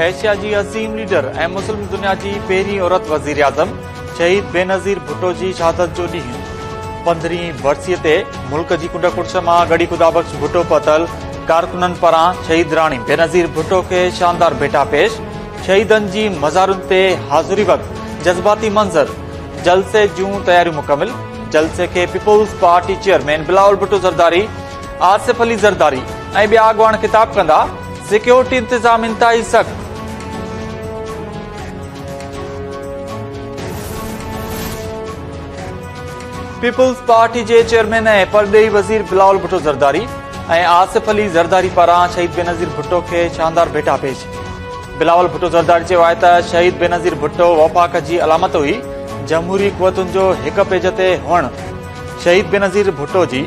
Asia جي عظيم leader ۽ مسلم دنيا جي پهرين عورت وزيراعظم شهيد بينظير ڀٽو جي شهادت جو ڏينهن پندرهين ورسي تي ملڪ جي ڪنڊ ڪڙڇ مان ڳڙهي خدا بخش ڀٽو پهتل ڪارڪنن پاران شهيد راڻي بينظير ڀٽو کي شاندار ڀيٽا پيش شهيدن جي مزارن تي حاضري وقت جذباتي منظر جلسي جون تياريون مڪمل جلسي کي peoples party chairman Bilawal Bhutto Zardari Asif Ali Zardari ۽ ٻيا اڳواڻ خطاب ڪندا، سيڪيورٽي انتظام انتهائي سخت. پيپلز پارٽي جي چيئرمين ۽ پرڏيهي وزير بلاول ڀٽو زرداري ۽ آصف علي زرداري پاران شهيد بينظير ڀٽو کي شاندار ڀيٽا پيش. بلاول ڀٽو زرداري چيو آهي ته شهيد بينظير ڀٽو وفاق جي علامت هئي، جمهوري قوتن جو هڪ پيج تي هئڻ شهيد بينظير ڀٽو جي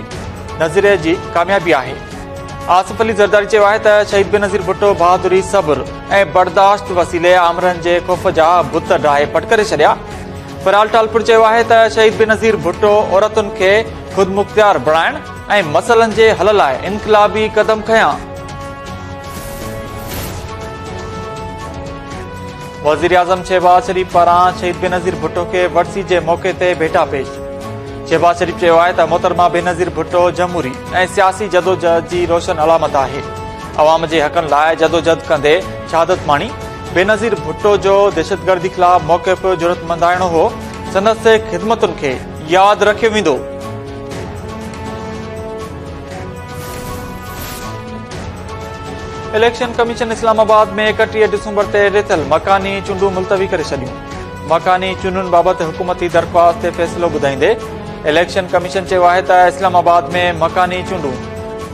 نظريي جي ڪاميابي آهي. آصف علي زرداري چيو آهي ته شهيد بينظير ڀٽو بهادري، صبر ۽ برداشت وسيلي آمرن جي خوف جا بت ڊاهي پٽ ڪري ڇڏيا. فريال ٽالپر چيو آهي ته شهيد بينظير ڀٽو عورتن کي خودمختيار بڻائڻ ۽ مسئلن جي حل لاء انقلابي قدم کنيا. وزيراعظم شهباز شريف پاران شهيد بينظير ڀٽو کي ورسي جي موقعي تي ڀيٽا پيش. شهباز شريف چيو آهي ته محترمه بينظير ڀٽو جمهوري ۽ سياسي جدوجهد جي روشن علامت آهي، عوام جي حقن لاء جدوجهد ڪندي شهادت ماڻي، بينظير ڀٽو جو دهشتگردي خلاف موقف جرئتمنداڻو هو، سندس خدمتن کي ياد رکيو ويندو. اليڪشن ڪميشن اسلام آباد ۾ 31 ڊسمبر تي رٿيل مڪاني چونڊون ملتوي ڪري ڇڏيون. مڪاني چونڊن بابت حڪومتي درخواست تي فيصلو ٻڌائيندي اليڪشن ڪميشن چيو آهي ته اسلام آباد ۾ مڪاني چونڊون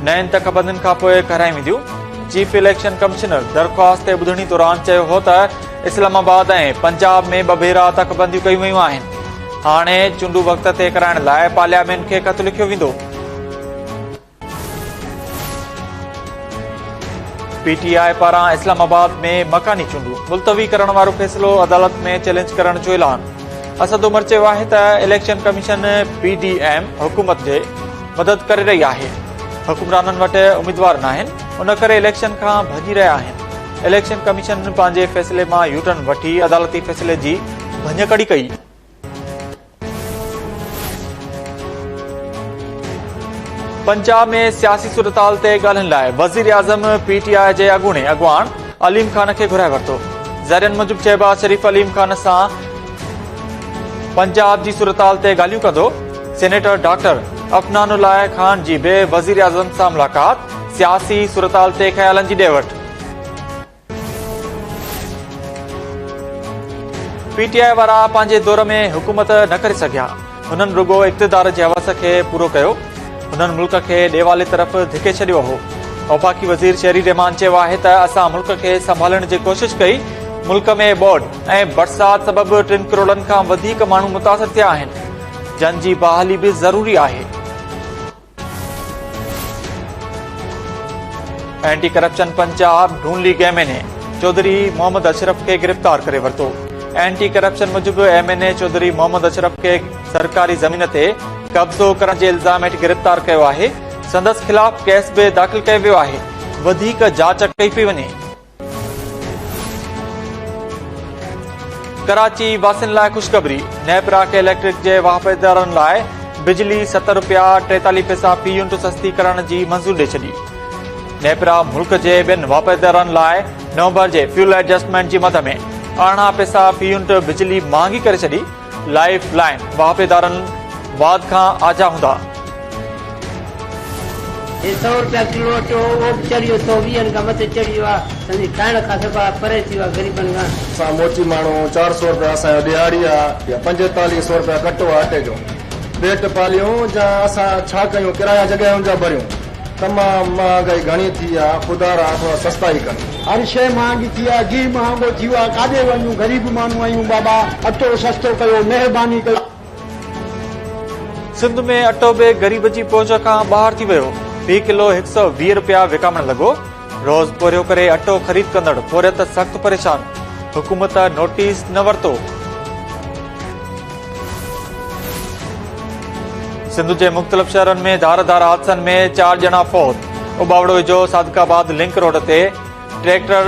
نئين تڪبندين کانپوء ڪرايون وينديون. چيف اليڪشن ڪمشنر درخواست تي ٻڌڻي دوران چيو هو ته اسلام آباد ۽ پنجاب ۾ ٻه ڀيرا تڪبنديون ڪيون ويون آهن، هاڻي چونڊون وقت تي ڪرائڻ لاء پارليامينٽ کي خط لکيو ويندو. پي ٽي آء پاران اسلام آباد ۾ مڪاني چونڊون ملتوي ڪرڻ وارو فيصلو عدالت ۾ چئلينج ڪرڻ جو اعلان. اسد عمر چيو آهي ته election commission P D M حڪومت جي مدد ڪري رهي آهي، حڪمرانن وٽ اميدوار ناهن، ان ڪري اليڪشن کان ڀڄي رهيا آهن، اليڪشن ڪميشن پنهنجي فيصلي مان يوٽرن وٺي عدالتي فيصلي جي ڀڃڪڙي ڪئي. پنجاب ۾ سياسي صورتحال تي ڳالهين لاء وزيراعظم پي ٽي آء جي اڳوڻي اڳواڻ عليم خان کي گهرائي ورتو. ذريعن موجب شهباز شريف عليم خان سان پنجاب جي صورتحال تي ڳالهيون ڪندو. سينيٽر ڊاڪٽر افنان الله خان جي به وزيراعظم سان ملاقات، سياسي صورتحال تي خيالن جي ڏي وٺ. پي ٽي آء وارا پنهنجي دور ۾ حڪومت نه ڪري سگهيا، هنن رڳو اقتدار جي حوس کي پورو ڪيو، هنن ملڪ کي ڏيوالي طرف ڌڪي ڇڏيو هو. وفاقي وزير شيري رحمان چيو آهي ته اسان ملڪ کي سنڀالڻ جي ڪوشش ڪئي، ملڪ ۾ ٻوڏ ۽ برسات سبب ٽن ڪروڙن کان وڌيڪ ماڻهو متاثر ٿيا آهن، جن جي بحالي به ضروري آهي. اينٽي ڪرپشن پنجاب ڍون league M N A Chaudhry Muhammad Ashraf کي گرفتار ڪري ورتو. اينٽي ڪرپشن موجب M N A Chaudhry Muhammad Ashraf کي سرڪاري زمين تي قبضو ڪرڻ جي الزام هيٺ گرفتار ڪيو آهي، سندس خلاف ڪيس به داخل ڪيو ويو آهي، وڌيڪ جاچ ڪئي پئي وڃي. ڪراچي واسين لاء خوشخبري، نيپرا ڪي اليڪٽرڪ جي واهپيدارن لاء بجلي 7 رپيا 43 پئسا في يونٽ سستي ڪرڻ جي منظوري ڏئي ڇڏي. نيپرا ملڪ جي ٻين واهپيدارن لاء نومبر جي فيول ايڊجسٽمينٽ جي مد ۾ 18 پئسا في يونٽ بجلي مهانگي ڪري ڇڏي. لائيف لائين واهپيدارن واڌ کان آجا هوندا. هي سئو رپيا ڪلو اٽو هو اهو به چڙهي ويو سئو ويهن کان مٿي چڙهي ويو آهي سمجهي کائڻ کان صفا پري ٿي ويو آهي غريبن کان. اسان موچي ماڻهو 400 رپيا اسان جو ڏهاڙي آ يا 45 سئو رپيا ڪٽو آ اٽي جو پيٽ پاليون جا اسان ڇا ڪيون ڪرايا جڳهين جا ڀريون. تمام مهانگائي گهڻي ٿي آ خدا را ٿورا سستائي ڪن. هر شيء مهانگي ٿي آ گيهه مهانگو ٿي ويو آ ڪاڏي وڃون غريب ماڻهو آهيون بابا اٽو سستو ڪيو مهرباني ڪيو. سنڌ ۾ اٽو به غريب جي پهچ کان ٻاهر ٿي ويو، في ڪلو 120 رپيا وڪامڻ لڳو، روز پورهيو ڪري اٽو خريد ڪندڙ پورهيت سخت پريشان، حڪومت نوٽيس نه ورتو. سنڌ جي مختلف شهرن ۾ ڌار ڌار حادثن ۾ 4 ڄڻا فوت، اٻاوڙو ويجهو صادق آباد لنڪ روڊ تي ٽريڪٽر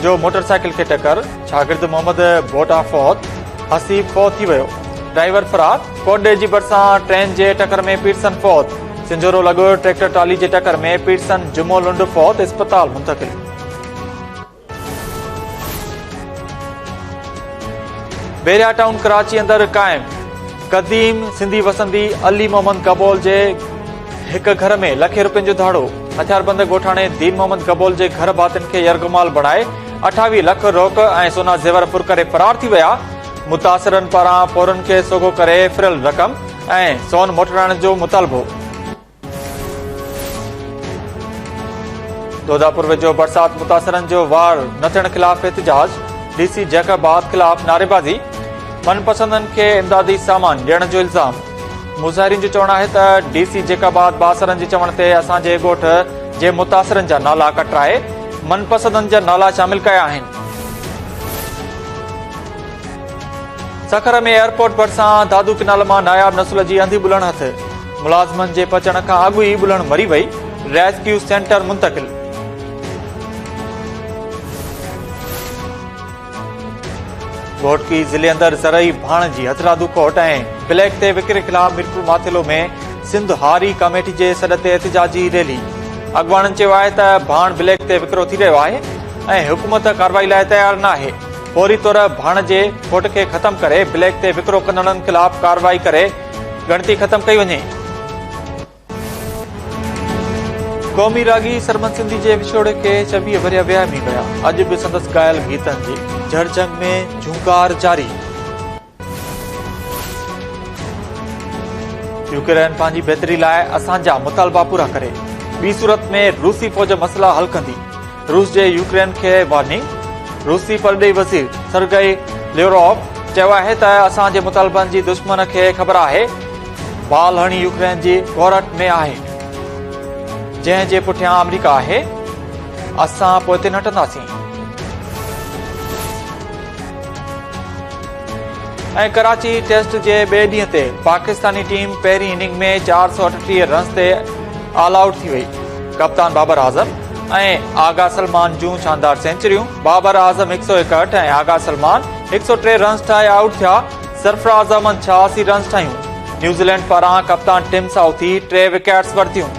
جو موٽرسائيڪل کي ٽڪر، شاگرد محمد بوٽا فوت، حسيب فوت ٿي ويو، ڊرائيور فرار، ڪوٽڏيجي ڀرسان ٽرين جي ٽڪر ۾ پيرسن فوت، سنجهورو لڳ ٽريڪٽر ٽرالي جي ٽڪر ۾ پيرسن جمعو لنڊ فوت، اسپتال منتقل. بحريا ٽائون ڪراچي اندر قائم قديم سنڌي وسندي علي محمد گبول جي هڪ گهر ۾ لکين روپين جو ڌاڙو، هٿياربند ڳوٺاڻي دين محمد گبول جي گهر ڀاتين کي يرغمال بڻائي 28 لک روڪ ۽ سونا زيور ڦر ڪري فرار ٿي ويا، متاثرن پاران ڦورن کي سوگهو ڪري ڦريل رقم ۽ سون موٽرائڻ جو مطالبو. دوداپور ويجهو برسات متاثرن جو وار نه ٿيڻ خلاف احتجاج، ڊي سي جيڪب آباد خلاف نعريبازي، من پسندن کي امدادي سامان ڏيڻ جو الزام. مظاهرين جو چوڻ آهي ته ڊي سي جيڪب آباد بااثرن جي چوڻ تي اسان جي ڳوٺ جي متاثرن جا نالا ڪٽرائي من پسندن جا نالا شامل ڪيا آهن. سکر ۾ ايئرپورٽ ڀرسان دادو ڪئنال مان ناياب نسل جي انڌي ٻلهڻ هٿ، ملازمن جي پهچڻ کان اڳ ئي ٻلهڻ مري وئي، ريسڪيو سينٽر منتقل. گهوٽڪي ضلعي اندر زرعي ڀاڻ جي هٿرادو کوٽ ۽ بليڪ تي وڪري خلاف ميرپور ماٿيلو ۾ سنڌ هاري ڪميٽي جي سڏ تي احتجاجي ريلي، اڳواڻن چيو آهي ته ڀاڻ بليڪ تي وڪرو ٿي رهيو آهي ۽ حڪومت ڪارروائي لاء تيار ناهي. فوري طور ڀاڻ جي کوٽ کي ختم ڪري بليڪ تي وڪرو ڪندڙن خلاف ڪارروائي ڪري ڳڻتي ختم ڪئي وڃي. قومي راڳي سرمد سنڌي جي وڇوڙي کي 26 ورهيه وهامي ويا، اڄ به سندس ڳايل گيتن جي جهرجهنگ ۾ جهونگار جاري. يوڪرين پنهنجي بهتري لاء اسان جا مطالبا پورا ڪري، ٻي صورت ۾ روسي فوج مسئلا حل ڪندي، روس جي يوڪرين کي وارننگ، روسي پرڏيهي وزير سرگئي ليوروف چيو آهي ته اسان جي مطالبن جي دشمن کي خبر آهي، بال هڻي يوڪرين جي ڪورٽ ۾ آهي، جنهن جي پٺيان آمريڪا آهي، اسان پوئتي نه هٽنداسين. ۽ ڪراچي ٽيسٽ جي ٻئي ڏينهن تي پاڪستاني ٽيم پهرين اننگ ۾ 438 رنز تي آل آئوٽ ٿي وئي. ڪپتان بابر اعظم ۽ آغا سلمان جون شاندار سينچريون، بابر اعظم 161 ۽ آغا سلمان 103 رنز ٺاهي آئوٽ ٿيا، سرفراز احمد 86 رنز ٺاهيون. نيوزيلينڊ پاران ڪپتان ٽم سائوٿي 3 وڪيٽس ورتيون.